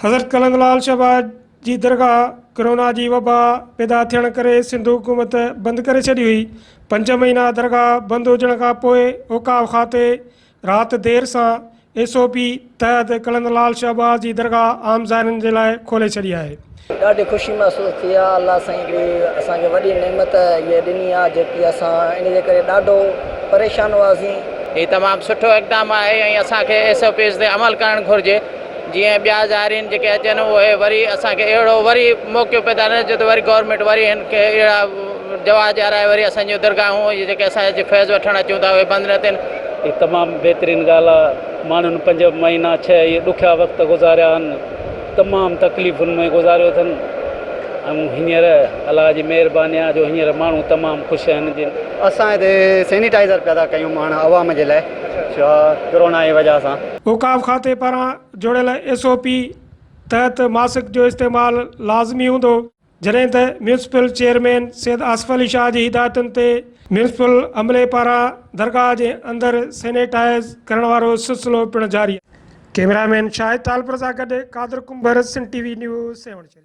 حضرت قلندر لال شهباز جي درگاهه ڪرونا جي وبا پيدا ٿيڻ ڪري سنڌ حڪومت بند ڪري ڇڏي هئي. پنج مهينا درگاهه بند هجڻ کان پوء اوقاف کاتي رات دير سان ايس او پي تحت قلندر لال شهباز جي درگاهه عام زائرين جي لاء کولي ڇڏي آهي. ڏاڍي خوشي محسوس ٿي آ الله سائين هڪڙي اسان کي وڏي نعمت هيء ڏني آ جيڪي اسان ان جي ڪري ڏاڍو پريشان هئاسين. هي تمام سٺو اقدام آهي ۽ اسان کي ايس او پيز تي عمل ڪرڻ گهرجي. جيئن ٻيا زائرين جيڪي اچن اهي وري اسان کي اهڙو وري موقعو پيدا نه ٿئي ته وري گورنمينٽ وري هن کي اهڙا جواز ڏيارائي وري اسان جون درگاهون اهي جيڪي اسان جي فيض وٺڻ اچون ٿا اهي بند نه ٿين. هي تمام بهترين ڳالهه آ ماڻهن پنج مهينا ڇهه اهي ڏکيا وقت گذاريا آهن تمام تڪليفن ۾ گذاريو اٿن ۽ هينئر الله جي مهرباني آ جو هينئر ماڻهو تمام خوش آهن جن. اسان هتي سينيٽائزر پيدا ڪيون ماڻهن عوام جي لاء ڪرونا جي وجه سان. اوقاف کاتي پاران جوڙيل ايس او پي تحت ماسڪ جو استعمال لازمي هوندو، جڏهن ته ميونسپل چيئرمين سيد آصف علي شاهه جي هدايتن تي ميونسپل عملي پاران درگاهه جي اندر سينيٽائيز ڪرڻ وارو سلسلو پڻ جاري آهي. ڪئميرا مين شاهد ٽالپر سان گڏ Qadir Kumbhar, Sindh T V news, Sehwan Sharif.